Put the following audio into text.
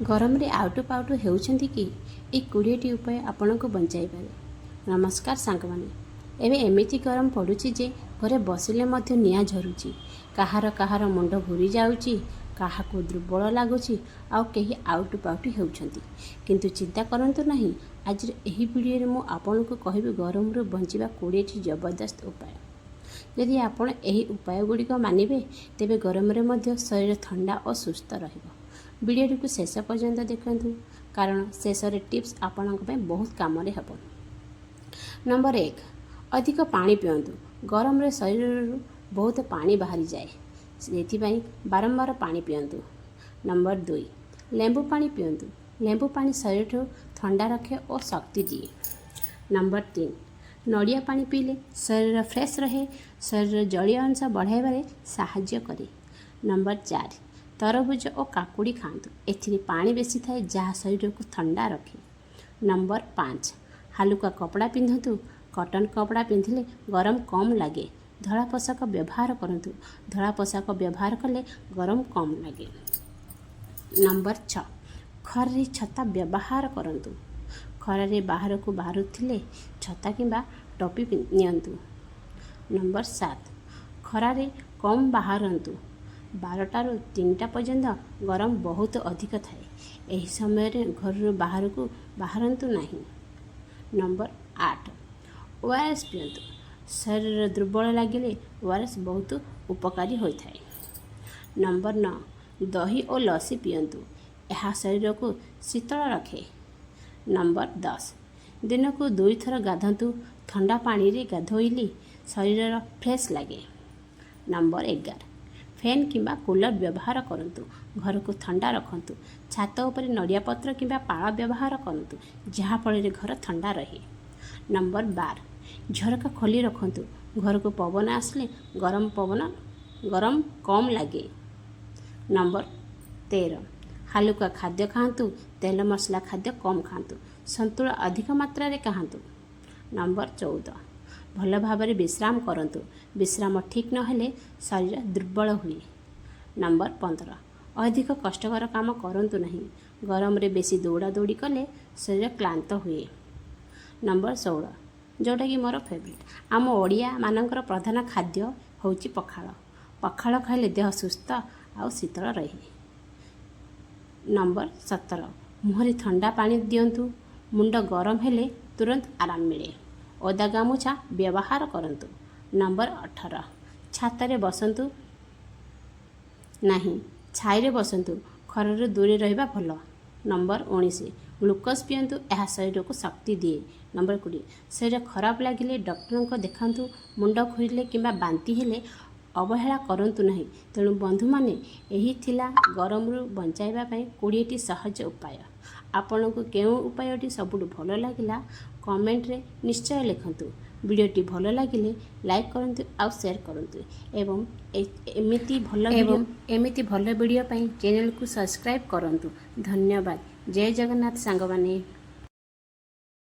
ଗରମରେ ଆଉଟୁ ପାଉଟୁ ହେଉଛନ୍ତି କି? ଏହି 20ଟି ଉପାୟ ଆପଣଙ୍କୁ ବଞ୍ଚାଇପାରେ। ନମସ୍କାର ସାଙ୍ଗମାନେ, ଏବେ ଏମିତି ଗରମ ପଡ଼ୁଛି ଯେ ଘରେ ବସିଲେ ମଧ୍ୟ ନିଆଁ ଝରୁଛି। କାହାର କାହାର ମୁଣ୍ଡ ଘୁରି ଯାଉଛି, କାହାକୁ ଦୁର୍ବଳ ଲାଗୁଛି, ଆଉ କେହି ଆଉଟୁ ପାଉଟୁ ହେଉଛନ୍ତି। କିନ୍ତୁ ଚିନ୍ତା କରନ୍ତୁ ନାହିଁ। ଆଜିର ଏହି ଭିଡ଼ିଓରେ ମୁଁ ଆପଣଙ୍କୁ କହିବି ଗରମରୁ ବଞ୍ଚିବା 20ଟି ଜବରଦସ୍ତ ଉପାୟ। ଯଦି ଆପଣ ଏହି ଉପାୟ ଗୁଡ଼ିକ ମାନିବେ, ତେବେ ଗରମରେ ମଧ୍ୟ ଶରୀର ଥଣ୍ଡା ଓ ସୁସ୍ଥ ରହିବ। ଭିଡ଼ିଓଟିକୁ ଶେଷ ପର୍ଯ୍ୟନ୍ତ ଦେଖନ୍ତୁ, କାରଣ ଶେଷରେ ଟିପ୍ସ ଆପଣଙ୍କ ପାଇଁ ବହୁତ କାମରେ ହେବ। ନମ୍ବର 1, ଅଧିକ ପାଣି ପିଅନ୍ତୁ। ଗରମରେ ଶରୀରରୁ ବହୁତ ପାଣି ବାହାରିଯାଏ। ସେଥିପାଇଁ ବାରମ୍ବାର ପାଣି ପିଅନ୍ତୁ। ନମ୍ବର 2, ଲେମ୍ବୁ ପାଣି ପିଅନ୍ତୁ। ଲେମ୍ବୁ ପାଣି ଶରୀରଠୁ ଥଣ୍ଡା ରଖେ ଓ ଶକ୍ତି ଦିଏ। ନମ୍ବର 3, ନଡ଼ିଆ ପାଣି ପିଇଲେ ଶରୀର ଫ୍ରେଶ୍ ରହେ, ଶରୀରର ଜଳୀୟ ଅଂଶ ବଢ଼ାଇବାରେ ସାହାଯ୍ୟ କରେ। ନମ୍ବର 4, ତରଭୁଜ ଓ କାକୁଡ଼ି ଖାଆନ୍ତୁ। ଏଥିରେ ପାଣି ବେଶୀ ଥାଏ, ଯାହା ଶରୀରକୁ ଥଣ୍ଡା ରଖେ। ନମ୍ବର 5, ହାଲୁକା କପଡ଼ା ପିନ୍ଧନ୍ତୁ। କଟନ୍ କପଡ଼ା ପିନ୍ଧିଲେ ଗରମ କମ୍ ଲାଗେ। ଧଳା ପୋଷାକ ବ୍ୟବହାର କରନ୍ତୁ। ଧଳା ପୋଷାକ ବ୍ୟବହାର କଲେ ଗରମ କମ୍ ଲାଗେ। ନମ୍ବର 6, ଖରାରେ ଛତା ବ୍ୟବହାର କରନ୍ତୁ। ଖରାରେ ବାହାରକୁ ବାହାରୁଥିଲେ ଛତା କିମ୍ବା ଟୋପି ନିଅନ୍ତୁ। ନମ୍ବର 7, ଖରାରେ କମ୍ ବାହାରନ୍ତୁ। 12ଟାରୁ 3ଟା ପର୍ଯ୍ୟନ୍ତ ଗରମ ବହୁତ ଅଧିକ ଥାଏ। ଏହି ସମୟରେ ଘରରୁ ବାହାରକୁ ବାହାରନ୍ତୁ ନାହିଁ। ନମ୍ବର 8, ଓଆରଏସ୍ ପିଅନ୍ତୁ। ଶରୀର ଦୁର୍ବଳ ଲାଗିଲେ ଓଆରଏସ୍ ବହୁତ ଉପକାରୀ ହୋଇଥାଏ। ନମ୍ବର 9, ଦହି ଓ ଲସି ପିଅନ୍ତୁ। ଏହା ଶରୀରକୁ ଶୀତଳ ରଖେ। ନମ୍ବର 10, ଦିନକୁ ଦୁଇଥର ଗାଧାନ୍ତୁ। ଥଣ୍ଡା ପାଣିରେ ଗାଧୋଇଲେ ଶରୀରର ଫ୍ରେଶ୍ ଲାଗେ। ନମ୍ବର 11, ଫ୍ୟାନ୍ କିମ୍ବା କୁଲର୍ ବ୍ୟବହାର କରନ୍ତୁ। ଘରକୁ ଥଣ୍ଡା ରଖନ୍ତୁ। ଛାତ ଉପରେ ନଡ଼ିଆ ପତ୍ର କିମ୍ବା ପାଳ ବ୍ୟବହାର କରନ୍ତୁ, ଯାହାଫଳରେ ଘର ଥଣ୍ଡା ରହେ। ନମ୍ବର 12, ଝରକା ଖୋଲି ରଖନ୍ତୁ। ଘରକୁ ପବନ ଆସିଲେ ଗରମ ପବନ ଗରମ କମ୍ ଲାଗେ। ନମ୍ବର 13, ହାଲୁକା ଖାଦ୍ୟ ଖାଆନ୍ତୁ। ତେଲ ମସଲା ଖାଦ୍ୟ କମ୍ ଖାଆନ୍ତୁ। ସନ୍ତୁଳା ଅଧିକ ମାତ୍ରାରେ ଖାଆନ୍ତୁ। ନମ୍ବର 14, ଭଲ ଭାବରେ ବିଶ୍ରାମ କରନ୍ତୁ। ବିଶ୍ରାମ ଠିକ୍ ନହେଲେ ଶରୀର ଦୁର୍ବଳ ହୁଏ। ନମ୍ବର 15, ଅଧିକ କଷ୍ଟକର କାମ କରନ୍ତୁ ନାହିଁ। ଗରମରେ ବେଶୀ ଦୌଡ଼ା ଦୌଡ଼ି କଲେ ଶରୀର କ୍ଳାନ୍ତ ହୁଏ। ନମ୍ବର 16, ଯେଉଁଟାକି ମୋର ଫେଭରେଟ୍, ଆମ ଓଡ଼ିଆମାନଙ୍କର ପ୍ରଧାନ ଖାଦ୍ୟ ହେଉଛି ପଖାଳ। ପଖାଳ ଖାଇଲେ ଦେହ ସୁସ୍ଥ ଆଉ ଶୀତଳ ରହେ। ନମ୍ବର 17, ମୁହଁରେ ଥଣ୍ଡା ପାଣି ଦିଅନ୍ତୁ। ମୁଣ୍ଡ ଗରମ ହେଲେ ତୁରନ୍ତ ଆରାମ ମିଳେ। ଓଦା ଗାମୁଛା ବ୍ୟବହାର କରନ୍ତୁ। ନମ୍ବର 18, ଛାତରେ ବସନ୍ତୁ ନାହିଁ, ଛାଇରେ ବସନ୍ତୁ। ଖରାରୁ ଦୂରେ ରହିବା ଭଲ। ନମ୍ବର 19, ଗ୍ଲୁକୋଜ୍ ପିଅନ୍ତୁ। ଏହା ଶରୀରକୁ ଶକ୍ତି ଦିଏ। ନମ୍ବର 20, ଶରୀର ଖରାପ ଲାଗିଲେ ଡକ୍ଟରଙ୍କ ଦେଖାନ୍ତୁ। ମୁଣ୍ଡ ଘୁରିଲେ କିମ୍ବା ବାନ୍ତି ହେଲେ ଅବହେଳା କରନ୍ତୁ ନାହିଁ। ତେଣୁ ବନ୍ଧୁମାନେ, ଏହି ଥିଲା ଗରମରୁ ବଞ୍ଚାଇବା ପାଇଁ 20ଟି ସହଜ ଉପାୟ। ଆପଣଙ୍କୁ କେଉଁ ଉପାୟଟି ସବୁଠୁ ଭଲ ଲାଗିଲା, କମେଣ୍ଟରେ ନିଶ୍ଚୟ ଲେଖନ୍ତୁ। ଭିଡ଼ିଓଟି ଭଲ ଲାଗିଲେ ଲାଇକ୍ କରନ୍ତୁ ଆଉ ସେୟାର କରନ୍ତୁ ଏବଂ ଏମିତି ଭଲ ଭିଡ଼ିଓ ପାଇଁ ଚ୍ୟାନେଲକୁ ସବସ୍କ୍ରାଇବ୍ କରନ୍ତୁ। ଧନ୍ୟବାଦ। ଜୟ ଜଗନ୍ନାଥ ସାଙ୍ଗମାନେ।